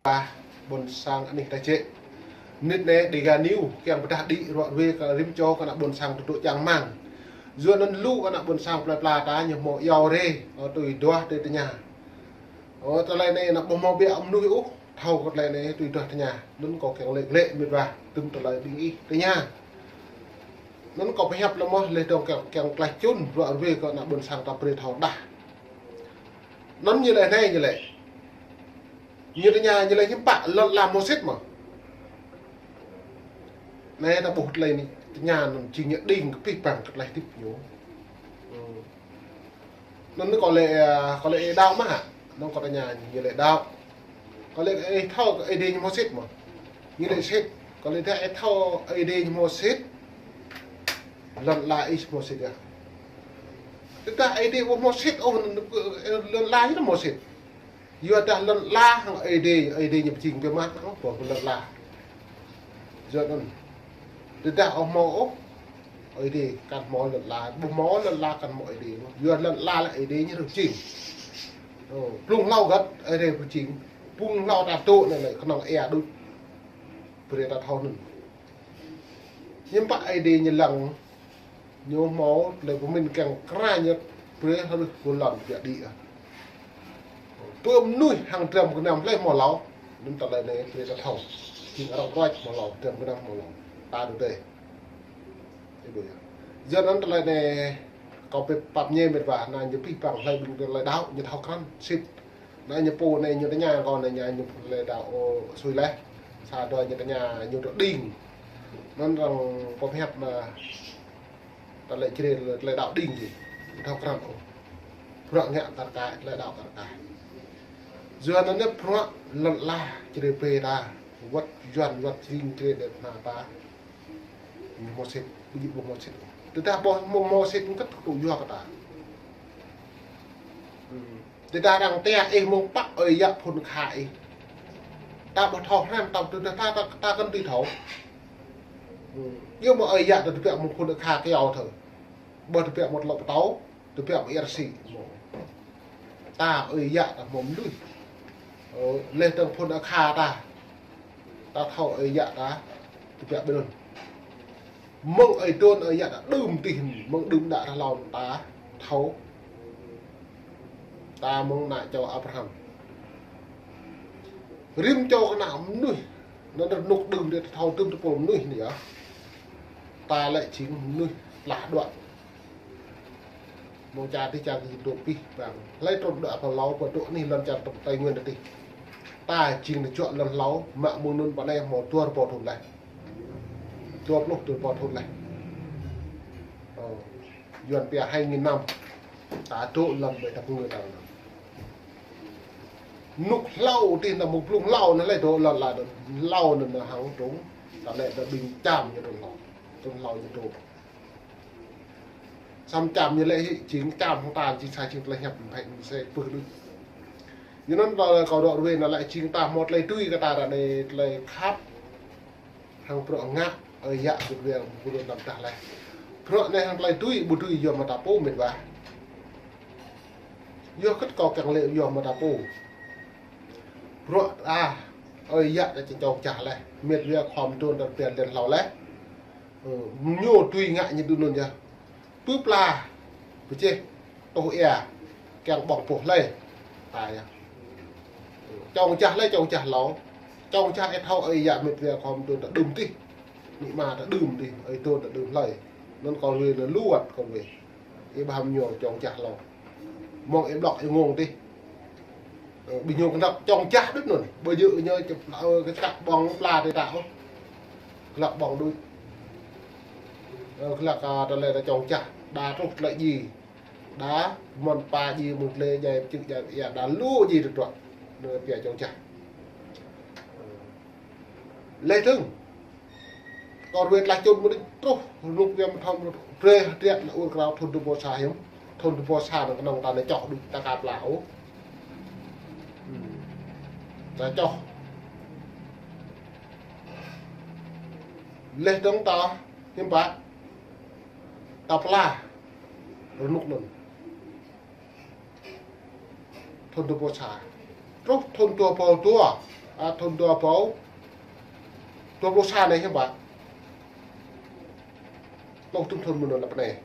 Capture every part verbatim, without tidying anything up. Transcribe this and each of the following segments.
Ƀah ƀôn sang anih ta čĕ. Mơnit anai Dega News kiăng pơdah đĭ ruă ruê kơ rĭm čô kơ ană ƀôn sang tơdruă čang rơmang. Yua anŭn lu kơ ană ƀôn sang plơi pla ta ñu hmâo iâu rê, ơ, tui duah tui tơña. Ơ, tơlơi anai ană ƀu hmâo biă mơnuih ôh, thâo kơ tơlơi anai tui duah tơña. Anŭn kâo kiăng lĕ lĕ mĭt wa, tŭm tơlơi ƀing ih tơña. Anŭn kâo pơhiăp lĕ mơ̆, lĕ dong kiăng, kiăng klaih čun ruă ruê kơ ană ƀôn sang ta brơi thâo đah. Anŭn ñu lĕ anai ñu lĕ. Ñu tơña ñu lĕ hiư̆m pă lŏn ala hmâo sĭt mơ̆. Anai ta ƀuh tơlơi anai, tơña anŭn jing ñu đing kơ pih pang kơ tơlơi hơdip ñu. Anŭn kâo lĕ, kâo lĕ ih đaŏ mơ̆ hă? Anŭn kâo tơña ñu lĕ đaŏ. Kâo lĕ ih thâo kơ Ơi Adai ñu hmâo sĭt mơ̆? Ñu lĕ sĭt. Kâo lĕ dah ih thâo Ơi Adai ñu hmâo sĭt, lŏn ala ih hmâo sĭt yơh. Tơdah Ơi Adai ƀu hmâo sĭt ôh, lŏn ala ñu hmâo sĭt. Yua dah lŏn ala hăng Ơi Adai, Ơi Adai ñu pơjing biă mă, ƀu hmâo lŏn ala. Yua anŭn. Tơdah ƀu hmâo ôh Ơi Adai, kăn hmâo lŏn ala, ƀu hmâo lŏn ala kăn hmâo Ơi Adai. Yua lŏn ala lĕ Ơi Adai ñu pơjing. Ơ, blung hlâo găt Ơi Adai pơjing. Blung hlâo ta dŏ anai lĕ kơnơ̆ng ia đôč. Brơi ta thâo anŭn. Hiư̆m pă Ơi Adai ñu lăng, ñu hmâo tơlơi pơmĭn kiăng kra ñu brơi hrih ƀu lŏn biă đĭ ah. Pơ mơnuih hăng dram gơnam hlơi hmâo hlâo, anŭn tơlơi anai brơi ta thâo. Jing arăng ruăč hmâo hlâo, dram gơnam hmâo hlâo. Ta tơdơi. Ih ƀuh yơh. Yua anŭn tơlơi anai kâo pơpă ñe mĭt wa, anai ñu pih pang hlơi ƀing tơlơi đaŏ, ñu thâo krăn, sĭt. Anai ñu pô anai ñu tơña kâo anai ñu lĕ đaŏ ôh sui laih. Sa dua ñu tơña ñu tơ đing. Anŭn arăng pơhiăp mă tơlơi črê tơlơi đaŏ đing jing. Thâo krăn ôh. Bruă ngă kar kaĭ, tơlơi đaŏ kar kaĭ. Yua anŭn anai bruă lŏn ala črê brơi ta. Wơ̆t Yuan wơ̆t jing črê đet na ta. Ñu hmâo sĭt, ƀu djơ̆ ƀu hmâo sĭt. Tơdah ƀu hmâo, hmâo sĭt kơ̆t tŭ yua kơ ta. Tơdah arăng tơña ih mơ̆ng pă ơi yă phŭn akha ih. Ta ƀu thâo hrăm, ta tơdah ta, ta, ta kăn tui thâo. Yua mơ̆ ơi yă ta tơbiă mơ̆ng phŭn akha kơyâo thơ. Ƀu tơbiă mơ̆ng tơlŏ pơtâo. Tơbiă mơ̆ng ia rơsĭ mơ̆. Ta ơi yă ta hmâo mơnuih. Ơ, lĕ dong phŭn akha ta. Ta thâo ơi yă ta tơbiă ƀơi anŭn. Mơ̆ng ơi adon ơi yă ta đưm tih, mơ̆ng đưm đă rơhlâo ta thâo. Ta mơ̆ng ană čô Abraham. Rĭm čô kơ ană mơnuih. Anŭn rơnŭk đưm tih ta thâo tŭm tơpul mơnuih anai yơh. Ta lĕ jing mơnuih tơlah đuaĭ. Mơ̆ng čar tih čar tih dŏ pih pang. Hlơi trŭn đuaĭ pơ hlâo pơ dŏ anih lŏn čar Tây Nguyên tih. Ta jing tơjuă lŏn hlâo, mă mơ̆ng anŭn pơ anai hmâo dua rơbâo thŭn laih. Dua pluh dua rơbâo thŭn laih. Ơ, Yuan pia hai nghìn năm. Ta dŏ lŏn ƀơi ta pơngư ta lŏn. Rơnŭk hlâo tih anŭn mơ̆ng blung hlâo anŭn lĕ dŏ lŏn la dŏ. Hlâo anŭn hăng trŭn. Ta lĕ ta ƀing Čam ñu trŭn hlâo. Trŭn hlâo ñu dŏ. Samơ̆ Čam ñu lĕ hĭ, jing Čam hăng ta, jing sa jing tơlơi hiăp mơ̆ng phĕ mơ̆ng se pơh đôč. Yua anŭn tơlơi kâo ruă ruê anŭn lĕ jing ta hmâo tơlơi tui kơ ta ră anai tơlơi khăp. Hăng bruă ngă, ơi yă ƀu dui, ƀu dui lăm tah laih. Bruă anai hăng tơlơi tui, ƀu dui yua mơ̆ ta pô mĭt wa. Yua kơ̆t kâo kiăng lĕ yua mơ̆ ta pô. Bruă ta, ơi yă ta či čŏng čah laih. Mĭt wa khŏm trŭn ta pia lĕn hlâo laih. Ơ, ñu tui ngă ñu tui anŭn yơh. Pơpla, pơjeh, tuh ia, kiăng ƀơ̆ng pơh hlơi. Ta yơh. Čŏng čah hlơi, čŏng čah hlâo. Čŏng čah ih thâo ơi yă mĭt wa khŏm trŭn ta đưm tih. Amĭ ama ta đưm tih, ơi adon ta đưm hlơi. Anŭn kâo ruê anŭn lu wơ̆t kâo ruê. Ih ƀuh hăm ñu čŏng čah hlâo. Mơ̆ng ih ƀlŏk ih ngông tih. Ơ, ƀing ñu kơnăp čŏng čah đôč anŭn. Ƀu djơ̆ ñu čơp-, ơ, kơ čăk ƀơ̆ng pla tih ta ôh. Kơnăp ƀơ̆ng đôč. Ơ, kơnăp, ơ, tơlơi ta čŏng čah. Đa truh tơlơi djai. Đa mơ̆n pa djai mơ̆n tơlơi djai pơčư̆ djai ia đa lu djai tơdruă. Anŭn pia čŏng čah. Lĕ tơ̆ng. Kâo ruê tơlơi čun mơ̆n truh, rơnŭk yơh mơ̆n thâo mơ̆n brơi hơdră anŭn ur krao thŭn dua rơbâo sa hiư̆m. Thŭn dua rơbâo sa anŭn kơnơ̆ng ta anai čoh đôč ta ka pla ôh. Hmm. Ta čoh. Lĕ tơ̆ng ta hiư̆m pă. Ta pla. Rơnŭk anŭn. Thŭn dua rơbâo sa. Truh thŭn dua rơbâo dua. A, thun dua rơbâo dua pluh sa anai hiư̆m pă. Tuh tŭm thun mơ̆n anŭn lăp anai.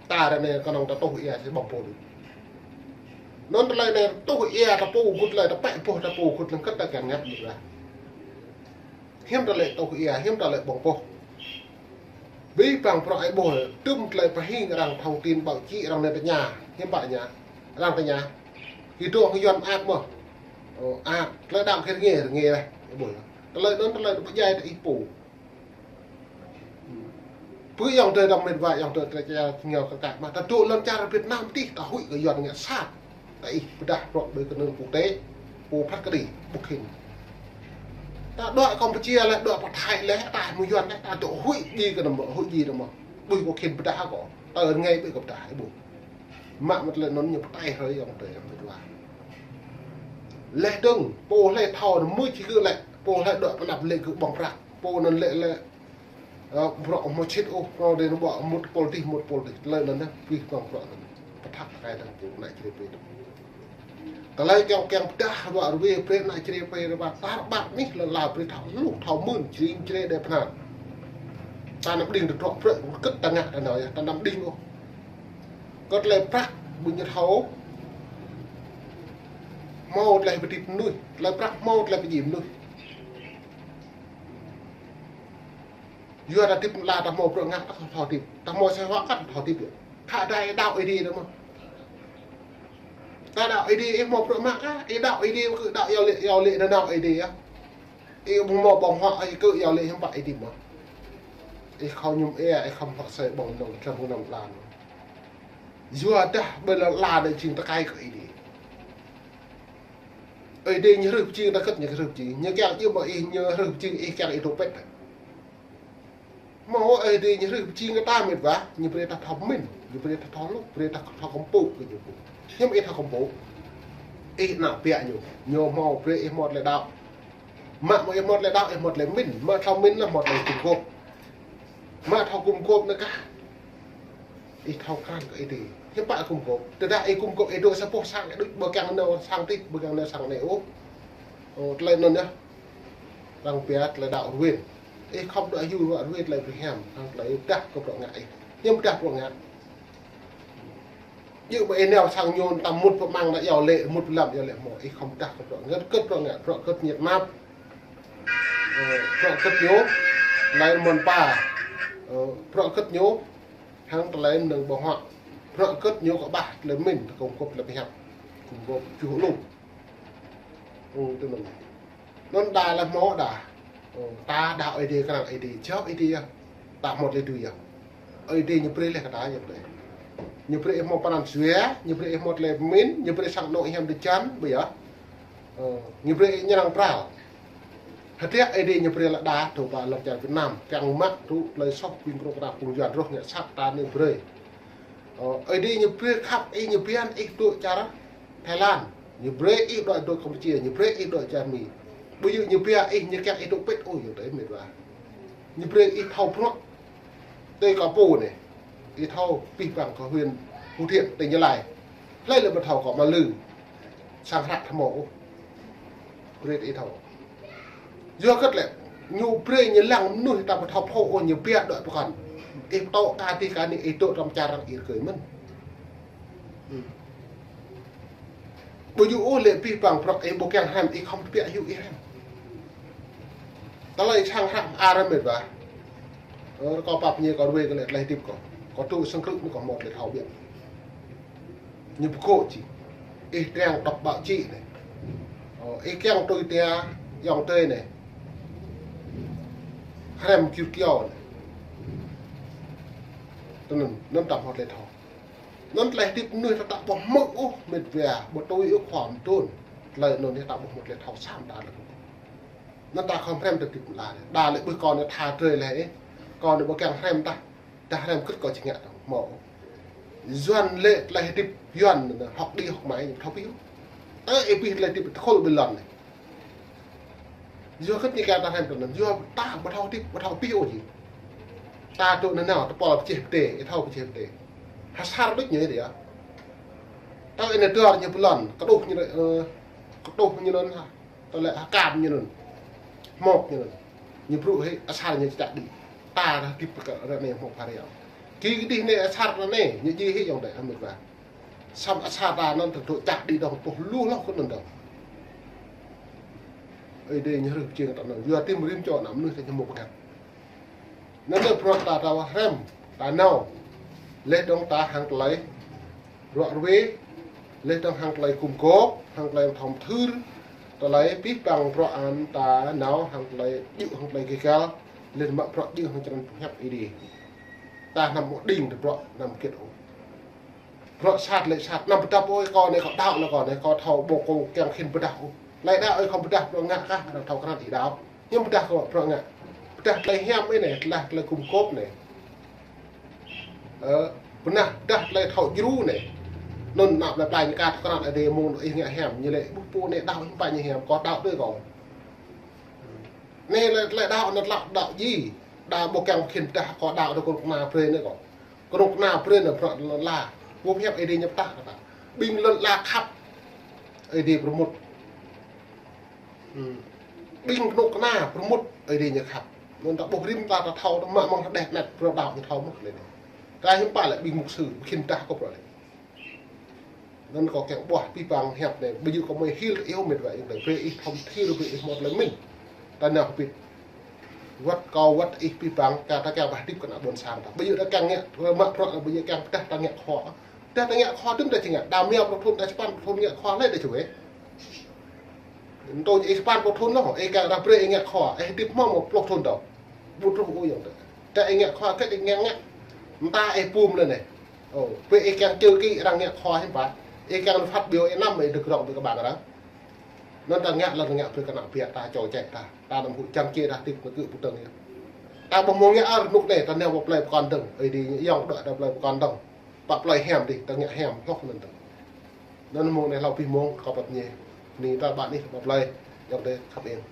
Ta ră anai kơnơ̆ng ta tuh ia či ƀơ̆ng pô đôč. Anŭn tơlơi anai tuh ia ta pô gưt lơi, ta pĕ boh ta pô gưt lơi, kơ̆t ta kiăng ngă mơ̆n lah. Hiư̆m tơlơi tuh ia, hiư̆m tơlơi ƀơ̆ng boh. Abih bang bruă ih ƀuh, tŭm tơlơi pơhing arăng thông tin báo chí arăng anai tơña, hiư̆m pă tơña, arăng tơña. Kơ dŏ hăng Yuan mơak mơ̆n. Ơ, mơak, tơlơi đaŏ kơ rơngiă, rơngiă lah, ih ƀuh. Tơlơi anŭn tơlơi pơdjai ta ih pô. Pơ ayŏng adơi ta mĕt wa, ayŏng adơi ta čar ñu kơ kăk mă, ta dŏ lŏn čar Việt Nam tih, ta huĭ kơ Yuan ngă sat. Ta ih pơdah bruă ƀơi kơnơ̆ng quốc tế, pô phat kơđi, ƀu khĭn. Ta dŏ Campuchia lĕ, dŏ pơ Thái lĕ, ta mơ̆ Yuan lĕ, ta dŏ huĭ djai kơ anŭn mơ̆n, huĭ djai anŭn mơ̆n. Ƀu ƀu khĭn pơdah kơ. Ta rơngai ƀu kơ pơdah, ih ƀuh. Mă mơ̆ tơlơi anŭn ñu pơtai hrơi ayŏng adơi, ayŏng adơi wa. Laih dơ̆ng, pô hlơi thâo anŭn mơ̆ či kơ lĕ, pô hlơi dŏ pơ anăp lĕ kơ ƀơ̆ng prăk. Pô anŭn lĕ lĕ, ơ, bruă mơ̆ čit ôh, pô đe anŭn ƀuh mŭt pôl tih, mŭt pôl tih. Tơlơi anŭn yơh, pih păng bruă anŭn. Pơthâo kơ ai dăng pô ană čri pê. Tơlơi kiăng kiăng pơdah, bruă rơwe brơi ană čri pê rơbat, tar ƀar anih lŏn ala brơi thâo hluh, thâo mưn, čring čri đe pơnat. Ta anăm đing tơdruă brơi, kơ̆t ta ngă ta nao yơh, ta anăm đing ôh. Kơ tơlơi prăk, ƀu ñu thâo. Hmâo tơlơi pơdip mơnuih, tơlơi prăk hmâo tơlơi pơdip mơnuih. Yua ta hơdip lăm ta hmâo bruă ngă ta thâo hơdip. Ta hmâo asơi huă kăt ta thâo hơdip yơh. Khă dai đaŏ Ơi Adai ta mơ̆n. Ta đaŏ Ơi Adai, ih hmâo bruă mă kah, ih đaŏ Ơi Adai, kơ đaŏ iâu laĭ, iâu laĭ nanao Ơi Adai yơh. Ih ƀu hmâo ƀơ̆ng huă, ih kơ iâu laĭ hiư̆m pă Ơi Adai mơ̆n. Ih khŏm mơñum ia, ih khŏm hơ̆k asơi ƀơ̆ng nong, tlam hơnăm lan. Yua dah ƀơi lŏn ala anai jing tơkai kơ Ơi Adai. Ơi Adai ñu hrih pơjing ta kơ̆t ñu hrih pơjing. Ñu kiăng iâu mă ih ñu hrih pơjing, ih kiăng ih dŏ pĕt. Hmâo Ơi Adai ñu hrih pơjing kơ ta mĕt wa, ñu brơi ta thâo mĭn, ñu brơi ta thâo hluh, brơi ta thâo kơmpŭ kơ ñu pô. Hiư̆m ih thâo kơmpŭ? Ih ană ƀiă ñu, ñu hmâo brơi ih hmâo tơlơi đaŏ. Mă mơ̆ ih hmâo tơlơi đaŏ, ih hmâo tơlơi mĭn, mă thâo mĭn lă hmâo tơlơi gum gôp. Mă thâo gum gôp anŭn kah. Ih thâo krăn kơ Ơi Adai. Hiư̆m pă gum gôp? Tơdah ih gum gôp ih dŏ sa boh sang, ih dŏ ƀu kiăng nao sang tih, ƀu kiăng nao sang anai ôh. Ơ, tơlơi anŭn yơh. Arăng pia tơlơi đaŏ rơwen. Ih khŏm dŏ hyu ruă rơwen tơlơi pơhiam, hăng tơlơi pơdah kơ bruă ngă ih. Hiư̆m pơdah bruă ngă. Yua mơ̆ ih nao sang ñu ta mŭt pơ amăng ta iâu laĭ, mŭt pơ lăm iâu laĭ hmâo. Ih khŏm pơdah kơ bruă ngă, kơ̆t bruă ngă, bruă kơ̆t ñu tơnap. Ơ, bruă kơ̆t ñu, laĭ mơ̆n pă. Ơ, bruă kơ̆t ñu, hăng tơlơi mơnơ̆ng ƀơ̆ng huă. Bruă kơ̆t ñu kơƀah tơlơi mĭn, ta gum gôp tơlơi pơhiăp. Gum gôp juh lu. Ơ, tui anŭn. Anŭn đa lĕ hmâo đa. Ơ, ta đaŏ Ơi Adai, krăn Ơi Adai, jao Ơi Adai yơh. Ta hmâo tơlơi dưi yơh. Ơi Adai ñu brơi laih kơ ta yơh brơi. Ñu brơi ih hmâo pran jua, ñu brơi ih hmâo tơlơi mĭn, ñu brơi sang anŏ hiam tơjăn, ƀu yơh. Ơ, ñu brơi ih ñrăng pral. Hơdră Ơi Adai ñu brơi lă đa, tơ̆ ƀă lŏn čar Việt Nam, kiăng mă tŭ tơlơi soh ƀing krô kră phung Yuan rŏh ngă sat ta anai brơi. Ơ, Ơi Adai ñu brơi khăp ih ñu pơhiăp ih dŏ čar Thái Lan. Ñu brơi ih dŏ, dŏ Campuchia, ñu brơi ih dŏ čar Mi. Ƀu djơ̆ ñu pơhiăp ih ñu kiăng ih dŏ pĕt ôh, yua tơ mĕt wa. Ñu brơi ih thâo bruă. Tơ kơ pô anai. Ih thâo pih păng kơ huyện Phú Thiện, tỉnh Gia Lai. Hlơi lĕ ƀu thâo kơ mă lư. Sang hră thâo mơ̆ ôh. Brơi ih thâo. Yua kơ tơlơi, ñu brơi ñu lăng mơnuih ta ƀu thâo pô ôh ñu pơhiăp dŏ pơkŏn. Ih pơtô kơ tih kơ anai ih dŏ tơm čar arăng ih rơkơi mơ̆n. Hm. Ƀu djơ̆ ôh lĕ pih păng bruă ih ƀu kiăng hrăm, ih khŏm tơbiă hyu ih hrăm. Tơlơi sang hră mơar mĕt wa. Ơ, kâo pap ñu kâo rơwe kơ lĕ tơlơi hơdip kâo. Kâo tŭ sang krư̆ anai kâo hmâo tơlơi thâo ƀiă. Ñu pơkŏ či. Ih kiăng đọc báo chí anai. Ơ, ih kiăng tui tia ayŏng adơi anai. Hrăm kiu kiao anai. Tui anŭn, anŭn ta hmâo tơlơi thâo. Anŭn tơlơi hơdip mơnuih ta ƀu hmư̆ ôh mĕt wa, ƀu tui ôh khua mơtun. Tơlơi anŭn ta ƀu hmâo tơlơi thâo sat ta lĕ. Anŭn ta khŏm hrăm ta hơdip mơ̆n lĕ. Đa lĕ ƀuh kâo anai tha drơi lĕ. Kâo anai ƀu kiăng hrăm tah. Tah hrăm kơ̆t kâo či ngă tah hmâo. Yuan lĕ tơlơi hơdip Yuan anŭn hŏk đĭ hŏk mai ñu thâo pih. Ơ, ih pih tơlơi hơdip tơkôl ƀơi lŏn anai. Yua kơ ñu kiăng ta hrăm tui anŭn. Yua ta ƀu thâo hơdip, ƀu thâo pih ôh či. Ta dŏ nanao, ta pơl pơjeh pơdai, ih thâo pơjeh pơdai. Hơsar đôč ñu ih yơh. Ta ih nao dơr ñu pơ lŏn, kơđuh ñu, ơ, kơđuh ñu anŭn hă. Tơlơi hơkam ñu anŭn. Hmok ñu anŭn. Ñu brŭ hĭ asar ñu čăk đĭ. Ta rah hơdip kơ ră anai hmok phara. Kơ kơdih anai asar ră anai, ñu djai hĭ yŏng adơi amĭ wa. Samơ̆ asar ta anŭn tơdŏ čăk đĭ dong pô lu hloh kơ anŭn dong. Ơi Adai ñu hrih pơjing ta anŭn. Yua tim rĭm čô ană mơnuih ta ñu hmok pơkăt. Anŭn lĕ bruă ta, ta hrăm, ta nao. Laih dong ta hăng tơlơi ruă ruê, laih dong hăng tơlơi gum gôp, hăng tơlơi thâo mơthưr, tơlơi abih bang bruă anŭn ta nao hăng tơlơi djơ̆ hăng tơlơi gêh gal, laih mă bruă djơ̆ hăng črăn pơhiăp Ơi Adai. Ta anăm mơ̆ đing tơ bruă anăm hơget ôh. Bruă sat lĕ sat, anăm pơdăp ôh, kâo anai kâo đaŏ lĕ kâo anai, kâo thâo ƀu kâo kiăng khĭn pơdah ôh. Tơlơi đaŏ ôh kâo pơdah bruă ngă kah, anăm thâo krăn ih đaŏ. Hiư̆m pơdah kâo bruă ngă. Pơdah tơlơi hiam ih anai, tơlơi, tơlơi gum gôp anai. Ơ, pơnah pơdah tơlơi thâo djru anai. Anŭn ană plei pla ñu ka thâo krăn Ơi Adai mơ̆ng ih ngă hiam, ñu lĕ ƀuh pô anai đaŏ hiư̆m pă ñu hiam, kâo đaŏ tui kâo. Anai lĕ tơlơi đaŏ anŭn tlă đaŏ djai. Đaŏ ƀu kiăng khĭn pơdah kâo đaŏ tơ kơnuk kơna brơi anai kâo. Kơnuk kơna brơi anai bruă lŏn ala. Pô pơhiăp Ơi Adai ñu pơdah kơ ta. Ƀing lŏn ala khăp Ơi Adai pơrơmut. Hmm. Ƀing kơnuk kơna pơrơmut Ơi Adai ñu khăp. Anŭn ta ƀuh rĭm ta, ta thâo, ta mă mơ̆ng hơđeh net bruă đaŏ ñu thâo mơ̆n lĕ anai. Ta hiư̆m pă lĕ ƀing mục sư, ƀu khĭn pơdah kâo bruă lĕ. Anŭn kâo kiăng ƀuah abih bang hiăp anai, ƀu djơ̆ kâo mơ̆ hil kơ ih ôh met wa, yŏng adơi, brơi ih thâo mơthưr, brơi ih hmâo tơlơi mĭn. Ta nao hơbĭt. Wơ̆t kâo, wơ̆t ih abih bang, ka ta kiăng pơhơdip kơ ană ƀôn sang ta. Ƀu djơ̆ ta kiăng ngă, mă bruă, ƀu djơ̆ kiăng pơdah ta ngă khua. Pơdah ta ngă khua, tơm ta či ngă. Đa mơ̆ pluh thŭn, đa sapăn pluh thŭn ngă khua, lĕ đa čuê. Anŭn tui ih sapăn pluh thŭn anŭn, ih kiăng ră brơi ih ngă khua, ih hơdip hmâo mơ̆ pluh thŭn dŏ. Ƀu truh ôh yŏng adơi. Tơ ih ngă khua, kơ ih ngă ngă. Mơta ih bum lĕ anai. Ơ, brơi ih kiăng čơ kơ arăng ngă khua hiư̆m pă. Ih kiăng phát biểu ih anăm ih dơ̆ng rŏng ƀơi kơƀang arăng. Anŭn ta ngă lŏn ngă brơi kơ ană biă ta, čô čĕ ta. Ta anăm hŭ čang čê ta hơdip kơ kơ pơtơ̆ng yơh. Ta ƀu hmâo ngă ôh rơnŭk anai, ta nao pơ plei pơkŏn dơ̆ng. Ơi Adai ñu yŏng đuaĭ ta plei pơkŏn dơ̆ng. Pă plei hiam dih, ta ngă hiam hloh anŭn dơ̆ng. Anŭn mơ̆ng anai hlâo abih mơ̆ng kâo pơtô ñu. Anai ta ƀă anih pă plei, yŏng adơi khăp eng.